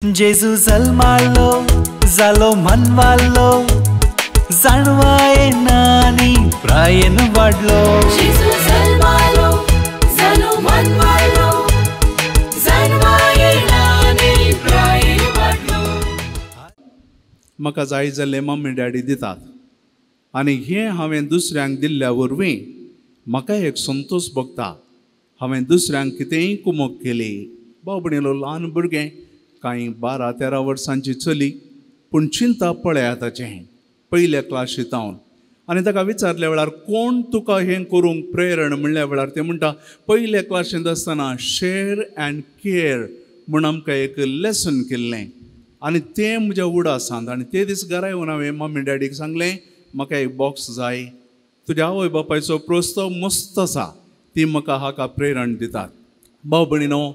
जेजू जल्मालो जालो मनवालो जाणवाय नानी प्रायेन वाडलो। जेजू जल्मालो जालो मनवालो जाणवाय नानी प्रायेन वाडलो। म्हाका जाय जाल्लें मम्मी डॅडी दितात आनी हें हांवें दुसऱ्यांक दिल्ल्या वरवीं म्हाका एक संतोश भोगता। हांवें दुसऱ्यांक कितेंय कुमक केली। भाव भयणीलो ल्हान भुरगें कांय 12-13 वर्सांची चली, पूण चिंता पळया ताचें पयल्या क्लासींत हांव आनी ताका विचारल्या वेळार कोण तुका हें करूंक प्रेरण म्हणल्या वेळार तें म्हणटा पयल्या क्लासींत आसतना शेर अँड केअर म्हूण आमकां एक लेसन केल्लें आनी तें म्हज्या उडासांत। आनी ते दीस घरा येवन हांवें मम्मी डॅडीक सांगलें म्हाका एक बॉक्स जाय, तुज्या आवय बापायचो प्रस्ताव मस्त आसा, ती म्हाका हाका प्रेरण दितात। भाव भयणीनो,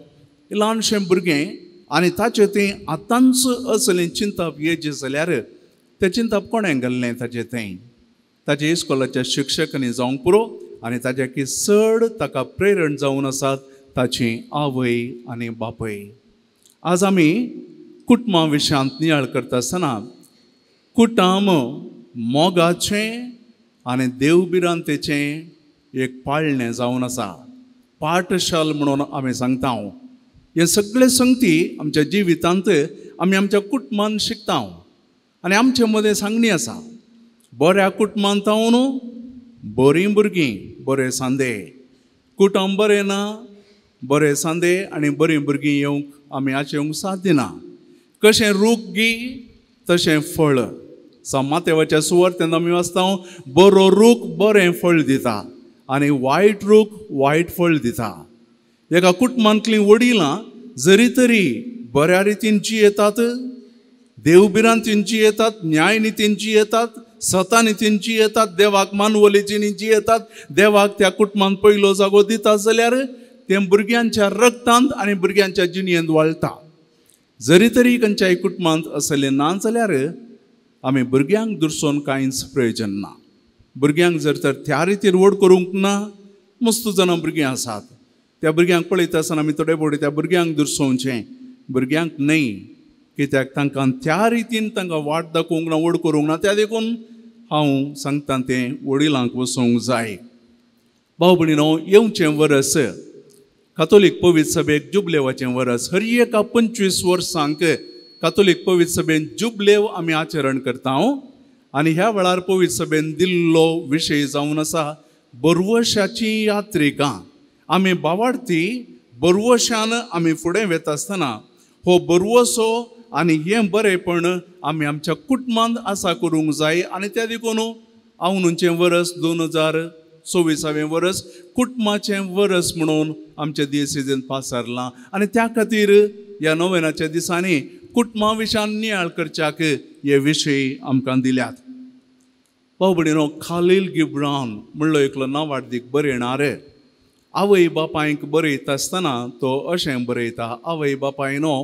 ल्हानशें भुरगें आनी ताचें तें आतांच असलें चिंतप येयचें जाल्यार तें चिंतप कोणें घाल्लें ताचें तें ताचे इस्कोलाच्या शिक्षकांनी जावंक पुरो आनी ताच्या की चड ताका प्रेरण जावन आसात ताची आवय आनी बापूय। आज आमी कुटुंबा विशयांत नियाळ करता आसतना कुटुंब मोगाचें आनी देवभिरांतेचें एक पाळणें जावन आसा, पाठशाल म्हणून आमी सांगता। हे सगळे संगती आमच्या जिवितांत आमी आमच्या कुटुंबान शिकता आनी आमचे मदें सांगणी आसा, बऱ्या कुटुंबांत हांव बरीं भुरगीं बरे सांदे, कुटुंब बरें ना बरे सांदे आनी बरीं भुरगीं येवंक आमी आशें येवंक साथ दिना। कशें रूख गी तशें फळ, मातेवाच्या सुवार्तेन आमी वाचता बरो रूख बरें फळ दिता आनी वायट रूख वायट फळ दिता। एका कुटुंबांतलीं वडिलां जरी तरी बऱ्या रितीन जियेतात, देवभिरांतीन जियेतात, न्यायनितीन जियेतात, सतानितीन जियेतात, देवाक मानवलेचीनी जियेतात, देवाक त्या कुटुंबांत पयलो जागो दितात जाल्यार तें भुरग्यांच्या रक्तांत आनी भुरग्यांच्या जिणेंत वाळटा। जरी तरी खंयच्याय कुटुंबांत असलें ना जाल्यार आमी भुरग्यांक दुरसोवन कांयच प्रयोजन ना। भुरग्यांक जर तर त्या रितीन व्हड करूंक ना, मस्त जाणां भुरगीं आसात त्या भुरग्यांक पळयता आसतना आमी थोडे भोवटी त्या भुरग्यांक दुरसोवचें, भुरग्यांक न्हय, कित्याक तांकां त्या रितीन तांकां वाट दाखोवंक ना, व्हड करूंक ना। त्या देखून हांव सांगता तें वडिलांक वचोंक जाय। भाव भयणीनो, येवचें वरस कातोलीक पवित्र सभेक जुबलेवाचें वरस। हर एका 25 वर्सांक कातोलीक पवित्र सभेन जुबलेव आमी आचरण करता आनी ह्या वेळार पवित्र सभेन दिल्लो विशय जावन आसा बरवशाची यात्रिकां। आमी बावाडती बरवशान आमी फुडें वता आसतना हो बरवसो आनी हें बरेंपण आमी आमच्या कुटुंबांत आसा करूंक जाय। आनी त्या देखून आवनुचें वरस 2024 वरस कुटुंबाचें वरस म्हणून आमच्या दियसिजेन पासारलां आनी त्या खातीर ह्या नोवेनाच्या दिसांनी कुटुंबा विशयान नियाळ करच्याक हे विशय आमकां दिल्यात। भाव भयणीनो, खालील गिब्रान म्हणलो एकलो नांवाडदीक बरयणार आवय बापायक बरयता आसतना तो अशें बरयता, आवय बापायनो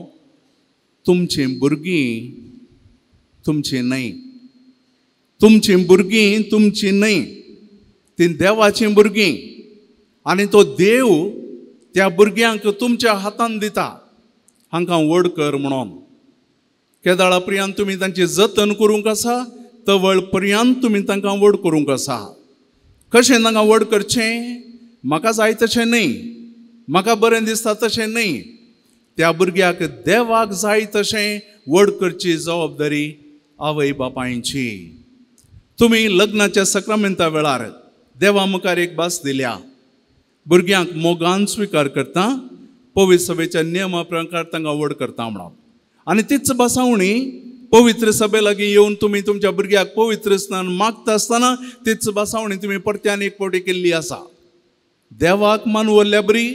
तुमचीं भुरगीं तुमचीं न्हय, तुमचीं भुरगीं तुमचीं न्हय, तीं देवाचीं भुरगीं आनी तो देव त्या भुरग्यांक तुमच्या हातान दिता, हांकां व्हड कर म्हणून। केदाळा पर्यंत तुमी तांची जतन करूंक आसा, तवळ पर्यंत तुमी तांकां व्हड करूंक आसा। कशें तांकां व्हड करचें? म्हाका जाय तशें न्हय, म्हाका बरें दिसता तशें न्हय, त्या भुरग्याक देवाक जाय तशें व्हड करची जबाबदारी आवय बापायची। तुमी लग्नाच्या सक्रामेंता वेळार देवा मुखार एक भास दिल्या, भुरग्यांक मोगान स्विकार करता, पवित्र सभेच्या नियमा प्रकार तांकां व्हड करता म्हणून। आनी तीच भासावणी पवित्र सभे लागीं येवन तुमी तुमच्या भुरग्याक पवित्र स्नान मागता आसतना तीच भासावणी तुमी परत्यान एक फावटी केल्ली आसा। देवाक मानवल्ल्या बरी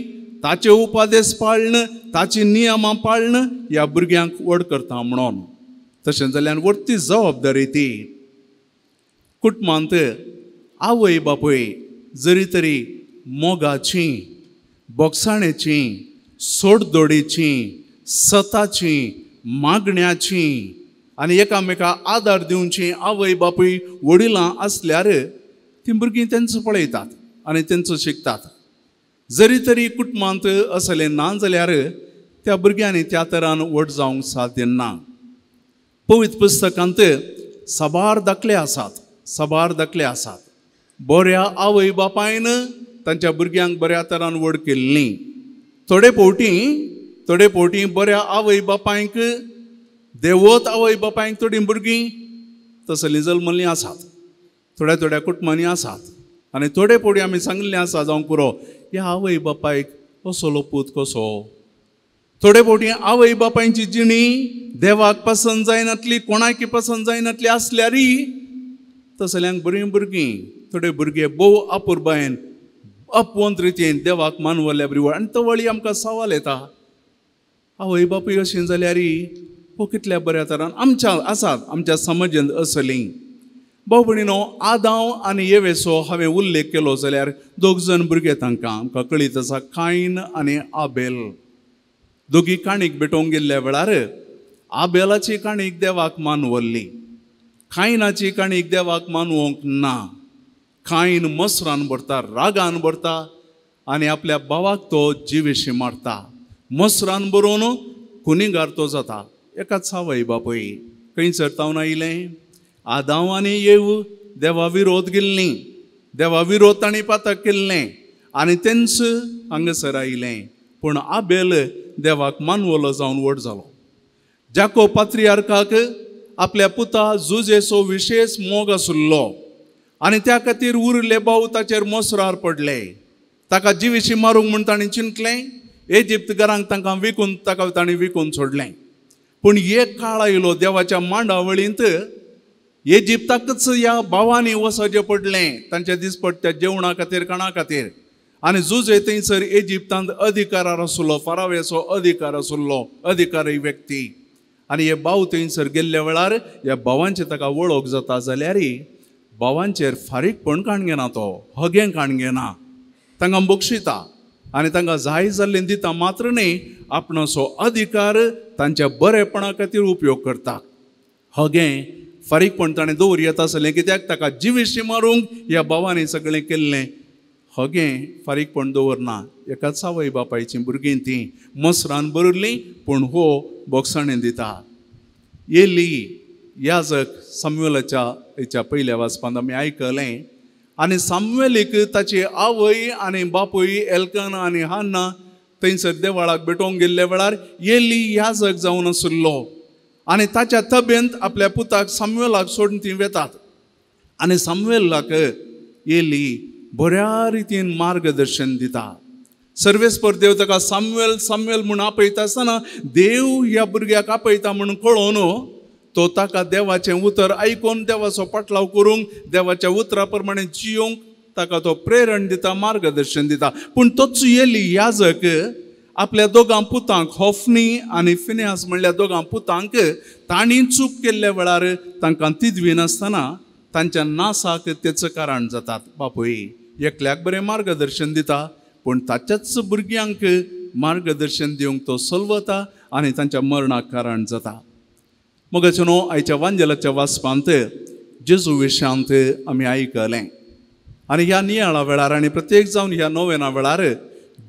ताचे उपादेश पाळण, ताची नियमां पाळण ह्या भुरग्यांक व्हड करता म्हणून। तशें जाल्यार व्हडती जबाबदारी ती कुटुंबांत आवय बापूय जरी तरी मोगाची, बोगसाणेची, सोडदोडीची, सताची, मागण्याची आनी एकामेका आदार दिवची आवय बापूय वडिलां आसल्यार तीं भुरगीं तेंचो पळयतात आनी तेंचो शिकतात। जरी तरी कुटुंबांत असलें ना जाल्यार त्या भुरग्यांनी त्या तरान व्हड जावंक साध्य ना. पवित्र पुस्तकांत साबार दाखले आसात, साबार दाखले आसात. बऱ्या आवय बापायन तांच्या भुरग्यांक बऱ्या तरान व्हड केल्लीं. थोडे फावटी बऱ्या आवय बापायंक, देवत आवय बापायंक थोडीं भुरगीं तसलीं जल्मल्लीं आसात, थोड्या थोड्या कुटुंबांनी आसात. आनी थोडे फावटी आमी सांगिल्लें आसा जावंक पुरो ह्या आवय बापायक असलो पूत कसो. थोडे फावटी आवय बापायची जिणी देवाक पसंत जायनातली, कोणाकी पसंत जायनातली आसल्यारय तसल्यांक बरीं भुरगीं, थोडे भुरगे भोव अपुरबायेन अपवंत रितीन देवाक मानवल्या बरी. आनी तवळी आमकां सवाल येता, आवय बापूय अशीं जाल्यार हो कितल्या बऱ्या तरान आमच्या आसात आमच्या समाजांत असलीं. भाव भयणीनो, आदांव आनी येवेचो हांवें उल्लेख केलो जाल्यार दोग जण भुरगे तांकां आमकां कळीत आसा, कायन आनी आबेल. दोगी काणीक भेटोवंक गेल्ल्या वेळार आबेलाची काणीक देवाक मानवल्ली, कायनाची काणीक देवाक मानवंक ना. कायन मसरान भरता, रागान भरता आनी आपल्या भावाक तो जिवेशी मारता. मसरान बरोवन खुनीगार तो जाता. एकाच आवय बापूय खंयसर तावन आयलें? आदांव आनी येव देवा विरोध गेल्लीं, देवा विरोध तांणी पातक केल्लें आनी तेंच हांगासर आयलें. पूण आबेल देवाक मानवलो जावन व्हड जालो. जाकोब पात्रियार्काक आपल्या पुता जुजेचो विशेश मोग आशिल्लो आनी त्या खातीर उरिल्ले भाव ताचेर मोसरार पडले. ताका जिविशी मारूंक म्हूण तांणी चिंतलें. इजिप्त घरांक तांकां विकून, ताका तांणी विकून सोडलें. पूण एक काळ आयलो देवाच्या मांडावळींत इजिप्ताकच ह्या भावांनी वचचें पडलें तांच्या दिसपट्ट्या जेवणा खातीर, खाणा खातीर. आनी जुजे थंयसर इजिप्तांत अधिकारार आशिल्लो, फारावेचो अधिकार आशिल्लो, अधिकारी व्यक्ती. आनी हे भाव थंयसर गेल्ल्या वेळार ह्या भावांची ताका वळख जाता जाल्यार भावांचेर फारीकपण काण घेना, तो हगें काण घेना, तांकां बक्षिता आनी तांकां जाय जाल्लें दिता मात्र न्ही, आपणाचो अधिकार तांच्या बरेपणा खातीर उपयोग करता. हगें फारीकपण ताणें दवर येता आसलें कित्याक ताका जिविशी मारूंक ह्या भावांनी सगळें केल्लें. हगें फारीकपण दवरना. एकाच आवय बापायचीं भुरगीं तीं मसरान भरिल्लीं, पूण हो बोगसाणें दिता. एली याजक सामुएलाच्या हेच्या पयल्या वाचपांत आमी आयकलें. आनी सामुएलीक ताची आवय आनी बापूय एल्कन आनी हान्ना थंयसर देवळाक भेटोवंक गेल्ल्या वेळार एली याजक जावन आशिल्लो आनी ताच्या तबेंत आपल्या पुताक सामुएलाक सोडून तीं वेतात. आनी सामुएलाक एली बऱ्या रितीन मार्गदर्शन दिता. सर्वेस्पर देव ताका सामुएल सामुएल म्हूण आपयता आसतना देव ह्या भुरग्याक आपयता म्हूण कळोवन तो ताका देवाचें उतर आयकून देवाचो पाटलाव करूंक, देवाच्या उतरा प्रमाणे जियोंक ताका तो प्रेरण दिता, मार्गदर्शन दिता. पूण तोच एली याजक आपल्या दोगां पुतांक, होफनी आनी फिनियास म्हणल्या दोगां पुतांक तांणी चूक केल्ल्या वेळार तांकां तिदवी नासतना तांच्या नासाक तेच कारण जातात. बापूय एकल्याक बरें मार्गदर्शन दिता, पूण ताच्याच भुरग्यांक मार्गदर्शन दिवंक तो सलवता आनी तांच्या मरणाक कारण जाता. मगाचे न्हू आयच्या वांजेलाच्या वाचपांत जेजू विशयांत आमी आयकलें आनी ह्या नियाळा वेळार आनी प्रत्येक जावन ह्या नोवेना वेळार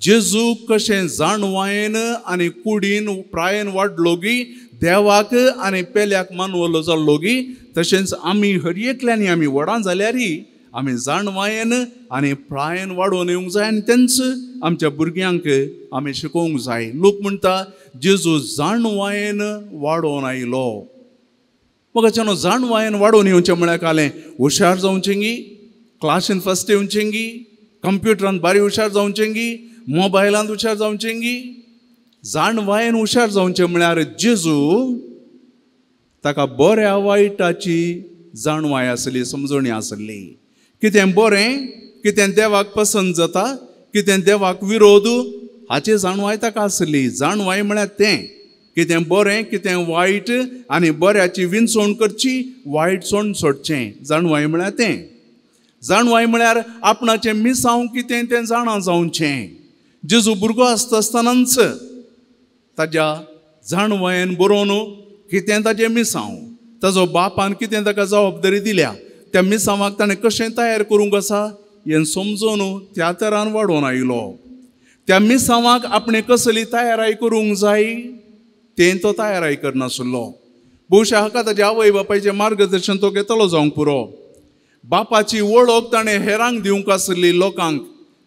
जेजू कशें जाणवायेन आनी कुडीन प्रायेन वाडलो गी, देवाक आनी पेल्याक मानवलो जाल्लो गी, तशेंच आमी हर एकल्यांनी आमी व्हडां जाल्यार आमी जाणवायेन आनी प्रायेन वाडोवन येवंक जाय आनी तेंच आमच्या भुरग्यांक आमी शिकोवंक जाय. लोक म्हणटा जेजू जाणवायेन वाडोवन आयलो. मगाच्यानो जाणवायेन वाडोवन येवचें म्हळ्यार कालें हुशार जावचें गी, क्लासीन फर्स्ट येवचें गी, कंप्युटरान बारी हुशार जावचें गी, मोबायलांत हुशार जावचें गी. जाणवायेन हुशार जावचें म्हळ्यार जेजू ताका बऱ्या वायटाची जाणवाय आसली, समजणी आसली. कितें बरें, कितें देवाक पसंत जाता, कितें देवाक विरोध, हाची जाणवाय ताका आसली. जाणवाय म्हळ्यार तें कितें बरें कितें वायट आनी बऱ्याची विंचवण करची, वायट सोण सोडचें. जाणवाय म्हळ्यार तें. जाणवाय म्हळ्यार आपणाचें मिसांव कितें तें जाणा जावचें. जेजू भुरगो आसता आसतनाच ताज्या जाणवायेन बरोवन कितें ताजें मिसांव, ताजो बापान कितें ताका जबाबदारी दिल्या, त्या मिसांवाक ताणें कशें तयार करूंक आसा हें समजून त्या तरान वाडोवन आयलो. त्या मिसांवाक आपणें कसली तयाराय करूंक जाय तें तो तयाराय करनासलो. बहुशा हाका ताच्या आवय बापायचें मार्गदर्शन तो घेतलो जावंक पुरो. बापाची वळख ताणें हेरांक दिवंक आसली लोकांक,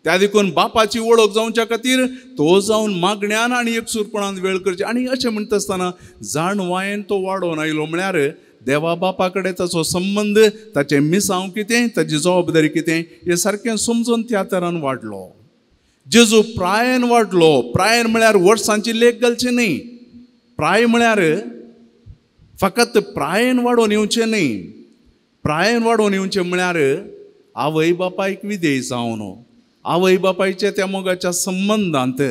त्या देखून बापाची वळख जावच्या खातीर तो जावन मागण्यान आनी एकसूरपणान वेळ करचे. आनी अशें म्हणटा आसतना जाणवायेन तो वाडोवन आयलो, म्हळ्यार देवा बापा कडेन ताचो संबंद, ताचें मिसांव कितें, ताची जबाबदारी कितें हें सारकें समजून त्या तरान वाडलो. जेजू प्रायेन वाडलो. प्रायेन म्हळ्यार वर्सांची लेख घालची न्ही, प्राय म्हळ्यार फकत प्रायेन वाडोवन येवचें न्ही. प्रायेन वाडोवन येवचें म्हळ्यार आवय बापायक विधेय जावन, आवय बापायच्या त्या मोगाच्या संबंदांत,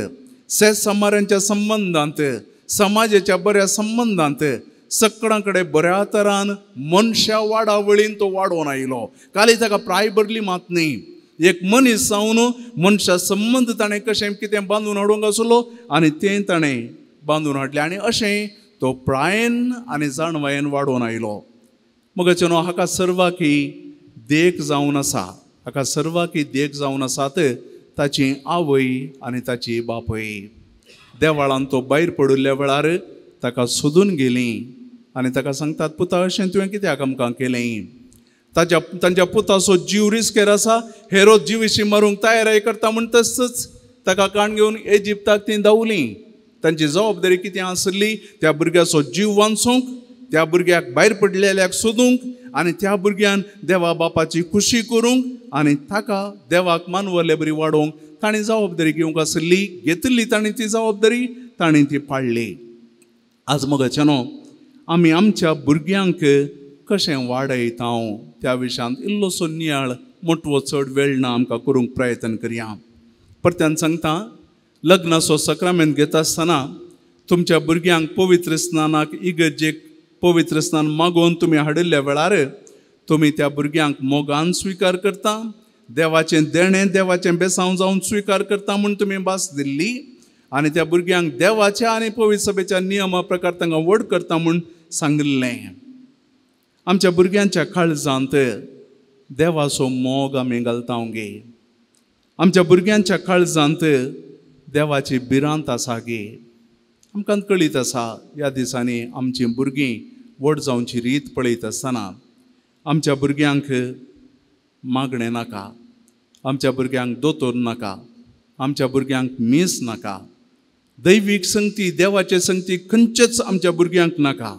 सेस समारांच्या संबंदांत, समाजाच्या बऱ्या संबंदांत, सगळ्यां कडेन बऱ्या तरान मनशा वाडावळीन तो वाडोवन आयलो. काली ताका प्राय भरली मात न्ही, एक मनीस जावन मनशा संबंद ताणें कशें कितें बांदून हाडूंक आसलो आनी तें ताणें बांदून हाडलें. आनी अशें तो प्रायेन आनी जाणवायेन वाडोवन आयलो. मगचे न्हू हाका सर्वाकी देख जावन आसा, हाका सर्वाकी देख जावन आसात ताची आवय आनी ताची बापूय. देवाळान तो भायर पडिल्ल्या वेळार ताका सोदून गेली आनी ताका सांगतात, पुता अशें तुवें कित्याक आमकां केलें? ताच्या तांच्या पुताचो जीव रिस्केर आसा, हेरोद जिविशी मारूंक तयाराय करता म्हण तसच ताका काण घेवन इजिप्ताक ती धांवली. तांची जबाबदारी कितें आसली? त्या भुरग्याचो जीव वांचोवंक, त्या भुरग्याक भायर पडलेल्याक सोदूंक आनी त्या भुरग्यान देवा बापाची खुशी करूंक आनी ताका देवाक मानवल्ले बरी वाडोवंक ताणें जबाबदारी घेवंक आसली. घेतिल्ली ताणें ती जबाबदारी, ताणें ती पाळ्ळी. आज मगाचे न्हू आमी आमच्या भुरग्यांक कशें वाडयता त्या विशयांत इल्लोसो नियाळ मोटवो चड वेळ ना आमकां करूंक प्रयत्न करया. परत्यान सांगता, लग्नाचो सक्रामेंत घेता आसतना तुमच्या भुरग्यांक पवित्र स्नानाक इगर्जेक पवित्र स्नान मागोवन तुमी हाडिल्ल्या वेळार तुमी त्या भुरग्यांक मोगान स्विकार करता, देवाचें देणें देवाचें बेसांव जावन स्विकार करता म्हूण तुमी भास दिल्ली आनी त्या भुरग्यांक देवाच्या आनी पवित्र सभेच्या नियमा प्रकार तांकां व्हड करता म्हूण सांगिल्लें. आमच्या भुरग्यांच्या काळजांत देवाचो मोग आमी घालता गे, आमच्या भुरग्यांच्या काळजांत देवाची भिरांत आसा गे. आमकां कळीत आसा ह्या दिसांनी आमचीं भुरगीं व्हड जावची रीत पळयत आसतना आमच्या भुरग्यांक मागणें नाका, आमच्या भुरग्यांक दोतोर नाका, आमच्या भुरग्यांक मीस नाका, दैवीक संगती देवाचे संगती खंयचेच आमच्या भुरग्यांक नाका.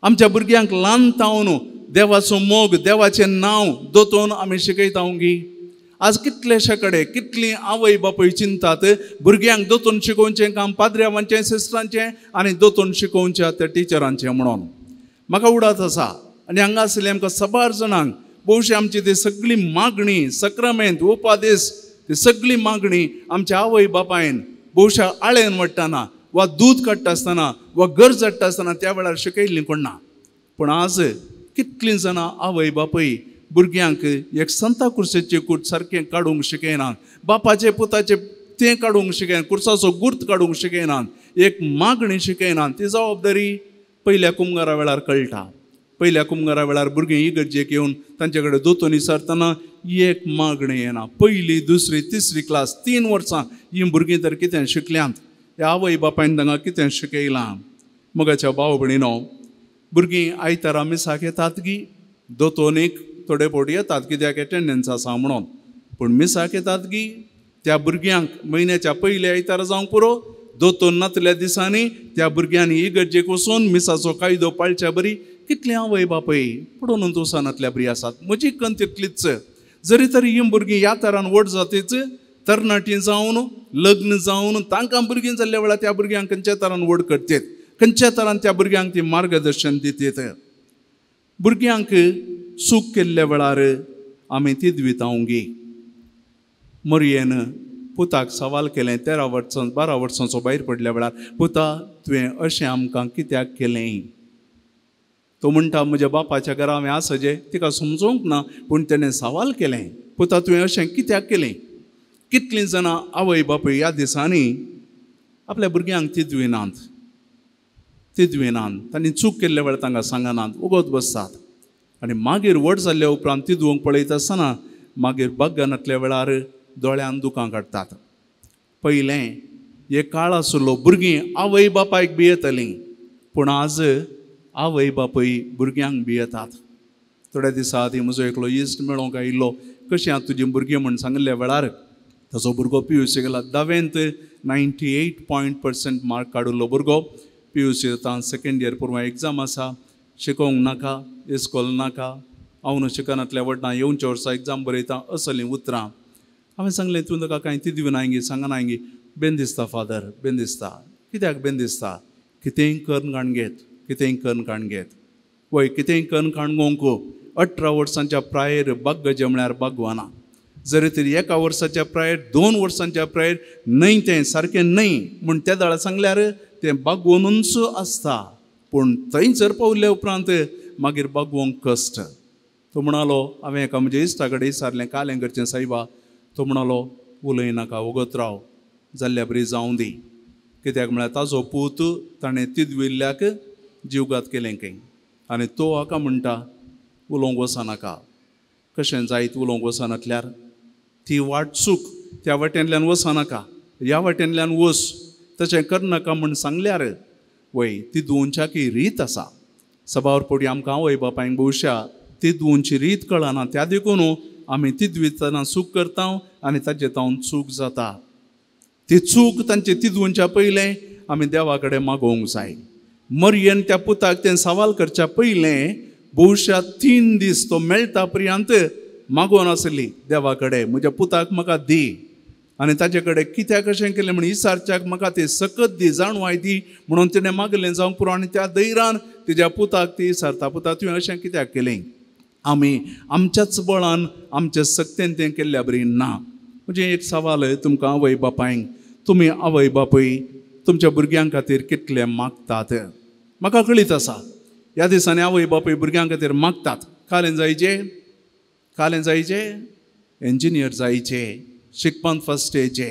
आमच्या भुरग्यांक ल्हान तावन देवाचो मोग, देवाचें नांव दोतोन आमी शिकयता गी. आज कितलेशे कडेन कितलीं आवय बापूय चिंतात भुरग्यांक दोतोन शिकोवचें काम पाद्र्यावांचें, सिस्टरांचें आनी दोतोन शिकोवचें त्या टिचरांचें म्हणून. म्हाका उडास आसा आनी हांगा आसले आमकां साबार जाणांक भोवशी आमची ती सगळी मागणी सक्रामेंत उपादेस ती सगळी मागणी आमच्या आवय बापायन भोवशा आळेन वाडटना वा दूद काडटा आसतना वा गरज हाडटा आसतना त्या वेळार शिकयल्ली कोण ना. पूण आज कितलीं जाणां आवय बापूय भुरग्यांक एक संता कुर्सेचे कूट सारकें काडूंक शिकयनात, बापाचे पुताचे तें काडूंक शिकयनात, कुर्साचो गुर्त काडूंक शिकयनात, एक मागणी शिकयनात. ती जबाबदारी पयल्या कुमगारा वेळार कळटा. पयल्या कुमगारा वेळार भुरगीं इगर्जेक येवन तांचे कडेन दोतोन विचारतना एक मागणी येना. पयली, दुसरी, तिसरी क्लास, 3 वर्सां हीं भुरगीं तर कितें शिकल्यांत, ह्या आवय बापायन तांकां कितें शिकयलां. मगाच्या भाव भयणीनो, भुरगीं आयतारा मिसाक येतात गी, दोतोनीक थोडे फावटी येतात कित्याक एटेंडन्स आसा म्हणून, पूण मिसाक येतात गी त्या भुरग्यांक म्हयन्याच्या पयल्या आयतारा जावंक पुरो, दोतोन नातल्या दिसांनी त्या भुरग्यांनी इगर्जेक वचून मिसाचो कायदो पाळच्या बरी कितले आवय बापूय पडून वचनातल्या बरी आसात. म्हजी कंत तितलीच, जरी तरी ही भुरगीं ह्या तरान व्हड जातीच तरणाटीं जावन लग्न जावन तांकां भुरगीं जाल्ल्या वेळार त्या भुरग्यांक खंयच्या तरान व्हड करतात, खंयच्या तरान त्या भुरग्यांक ती मार्गदर्शन दितात. भुरग्यांक चूक केल्ल्या वेळार आमी ती दिता गे. मरयेन पुताक सवाल केलें 13 वर्सां 12 वर्सांचो भायर पडल्या वेळार, पुता तुवें अशें आमकां कित्याक केलें? तो म्हणटा म्हज्या बापाच्या घरा हांवें आसा जें तिका समजोवंक ना, पूण तेणें सवाल केलें, पुता तुवें अशें कित्याक केलें? कितलीं जाणां आवय बापूय ह्या दिसांनी आपल्या भुरग्यांक तिदविनात, तिदविनात, तांणी चूक केल्ल्या वेळार तांकां सांगनात, उगत बसतात आनी मागीर व्हड जाल्ल्या उपरांत तिदवंक पळयता आसतना मागीर बागानांतल्या वेळार दोळ्यान दुकां काडटात. पयलें एक काळ आसलो भुरगीं आवय बापायक भियेतालीं, पूण आज आवय बापूय भुरग्यांक भियेतात. थोड्या दिसा आदीं म्हजो एकलो इश्ट मेळोंक आयिल्लो, कशीं आतां तुजीं भुरगीं म्हूण सांगिल्ल्या वेळार ताचो भुरगो पी यू सी गेला, धावेंत 98% मार्क काडिल्लो भुरगो पी यू सी आतां सेकेंड इयर पूर्व एग्जाम आसा, शिकोवंक नाका, इस्कोल नाका, हांव न्हू शिकनातल्या वडना येवच्या वर्सा एग्जाम बरयता असलीं उतरां. हांवें सांगलें तूं ताका कांय ती दिवनाय गी सांगनाय गी. बेन दिसता फादर, बेन दिसता. कित्याक बेन दिसता? कितेंय करून काण घेत, कितेंय करून काण घेत. वय कितेंय करून काण गोंक 18 वर्सांच्या प्रायेर बाग्गजे म्हळ्यार बागवाना. जरी तरी 1 वर्साच्या प्रायेर 2 वर्सांच्या प्रायेर न्हय तें सारकें न्हय म्हूण त्या दाळा सांगल्यार तें बागवोनूच आसता, पूण थंय जर पावल्या उपरांत मागीर बागवोंक कश्ट. तो म्हणालो हांवें एका म्हज्या इश्टा कडेन विचारलें कालें करचें सायबा. तो म्हणालो उलय नाका, वगत राव, जाल्ल्या बरी जावं दी. कित्याक म्हळ्यार ताजो पूत ताणें तिदविल्ल्याक जीवघात केलें खंय, आनी तो हाका म्हणटा उलोवंक वचनाका. कशें जायत उलोवंक वचनातल्यार ती वाट चूक, त्या वाटेंतल्यान वचनाका, ह्या वाटेंतल्यान वच, तशें करनाका म्हूण सांगल्यार वय ती दुवोंच्याकी रीत आसा. सभावर पडी आमकां आवय बापायंक भोवशा ती दुवोंची रीत कळना, त्या देखून आमी तिदवितना चूक करता आनी ताजे तावन चूक जाता. ती चूक तांचे तिदवंच्या पयलें आमी देवा कडेन मागोवंक जाय. मरयेन त्या पुताक तें सवाल करच्या पयलें भोवशा 3 दीस तो मेळटा पर्यंत मागोवन आसली देवा कडेन, म्हज्या पुताक म्हाका दी आनी ताजे कडेन कित्याक कशें केलें म्हण विचारच्याक म्हाका ती सकत दी, जाणवाय दी म्हणून तिणें मागलें जावंक पुरो. आनी त्या धैरान तिज्या पुताक ती विचारता, पुता तुवें अशें कित्याक केलें? आमी आमच्याच बळान आमच्या सक्तेन तें केल्ल्या बरी ना. म्हणजे एक सवाल तुमकां आवय बापायंक, तुमी आवय बापूय तुमच्या भुरग्यां खातीर कितले मागतात? म्हाका कळीत आसा ह्या दिसांनी आवय बापूय भुरग्यां खातीर मागतात. कालें जायचे, कालें जायचे, इंजिनियर जायचे, शिकपांत फर्स्ट येयचे,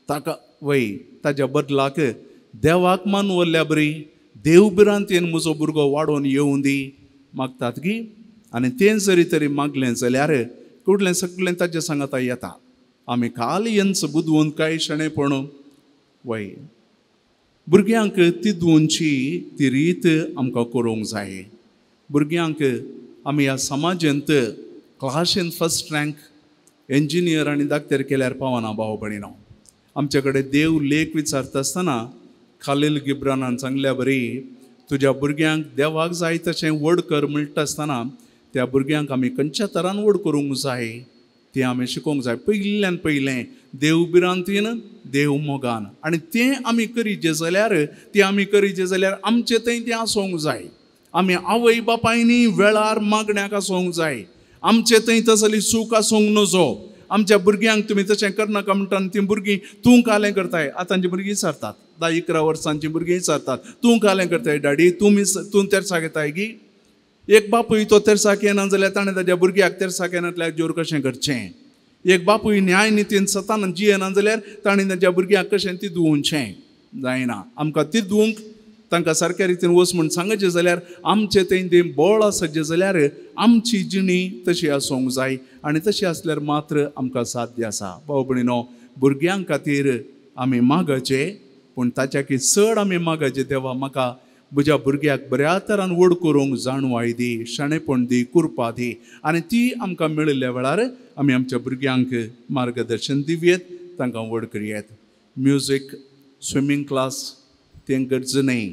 ताका वय ताज्या बदलाक देवाक मानवल्ल्या बरी देव भिरांतेन म्हजो भुरगो वाडोवन येवं दी मागतात की. आनी तें जरी तरी मागलें जाल्यार कुडलें सगळें ताज्या सांगाता येता. आमी काल येंच बुदवंत काय शणेपण वय भुरग्यांक तिदवंची ती रीत आमकां करूंक जाय. भुरग्यांक आमी ह्या समाजांत क्लासीन फर्स्ट रँक इंजिनियर आनी डाक्टर केल्यार पावना भाव भयणीनो. आमचे कडेन देव लेख विचारता आसतना खालील गिब्रानान सांगल्या बरी तुज्या भुरग्यांक देवाक जाय तशें व्हड कर म्हणटा आसतना त्या भुरग्यांक आमी खंयच्या तरान व्हड करूंक जाय तें आमी शिकोवंक जाय. पयल्यान पयलें देव भिरांतीन देव मोगान, आनी तें आमी करीचे जाल्यार तें आमी करीचे जाल्यार आमचें थंय तें आसूंक जाय. आमी आवय बापायनी वेळार मागण्याक आसूंक जाय. आमचे थंय तसली चूक आसूंक नजो. आमच्या भुरग्यांक तुमी तशें करनाका म्हणटा आनी तीं भुरगीं तूं कालें करताय. आतांची भुरगीं विचारतात, 10-11 वर्सांची भुरगीं विचारतात तूं कालें करताय डॅडी, तूं तेरसाक येताय गी? एक बापूय तो तेरसाक येना जाल्यार ताणें ताज्या भुरग्याक तेरसाक येनातल्यार जोर कशें करचें? एक बापूय न्याय नितीन सतान जियेना जाल्यार ताणें ताज्या भुरग्याक कशें तिदवचें? जायना. आमकां तिदवंक तांकां सारक्या रितीन वच म्हूण सांगचें जाल्यार आमचें थंय तें बळ आसचें जाल्यार आमची जिणी तशी आसूंक जाय, आनी तशी आसल्यार मात्र आमकां साध्य आसा. भाव भयणीनो, भुरग्यां खातीर आमी मागचें, पूण ताच्याकी चड आमी मागचें देवा म्हाका म्हज्या भुरग्याक बऱ्या तरान व्हड करूंक जाणवाय दी, शाणेपण दी, कुरपा दी. आनी ती आमकां मेळिल्ल्या वेळार आमी आमच्या भुरग्यांक मार्गदर्शन दिवयेत, तांकां व्हड करयेत. म्युजीक, स्विमींग क्लास तें गरज न्हय.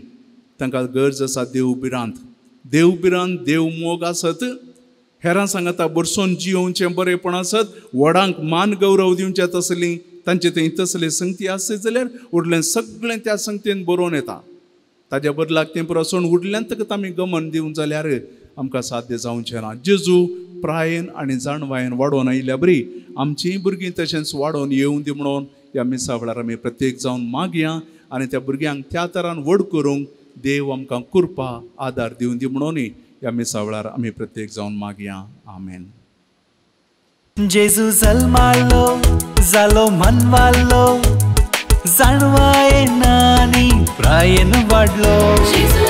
तांकां गरज आसा देव भिरांत. देव भिरांत, देव मोग आसत, हेरां सांगाता बरसोन जियोवचें बरेंपण आसत, व्हडांक मान गौरव दिवचें तसली तांचे थंय तसली संगती आसत जाल्यार उरलें सगळें त्या संगतीन बरोवन येता. ताज्या बदलाक तें पुरो उरल्यान ताका आमी गमन दिवंक जाल्यार आमकां साध्य जावचें ना. जेजू प्रायेन आनी जाणवायेन वाडोवन आयिल्ल्या बरी आमचीं भुरगीं तशेंच वाडोवन येवं दी म्हणून ह्या मिसा वेळार आमी प्रत्येक जावन मागया आनी त्या भुरग्यांक त्या तरान व्हड करूंक देव आमकां कृपा आदार दिवं दी म्हणून ह्या मिसा वेळार आमी प्रत्येक जावन मागया. आमेन. जेजू जल्मालो जालो मनवालो, जाणवायेन आनी प्रायेन वाडलो. जेजू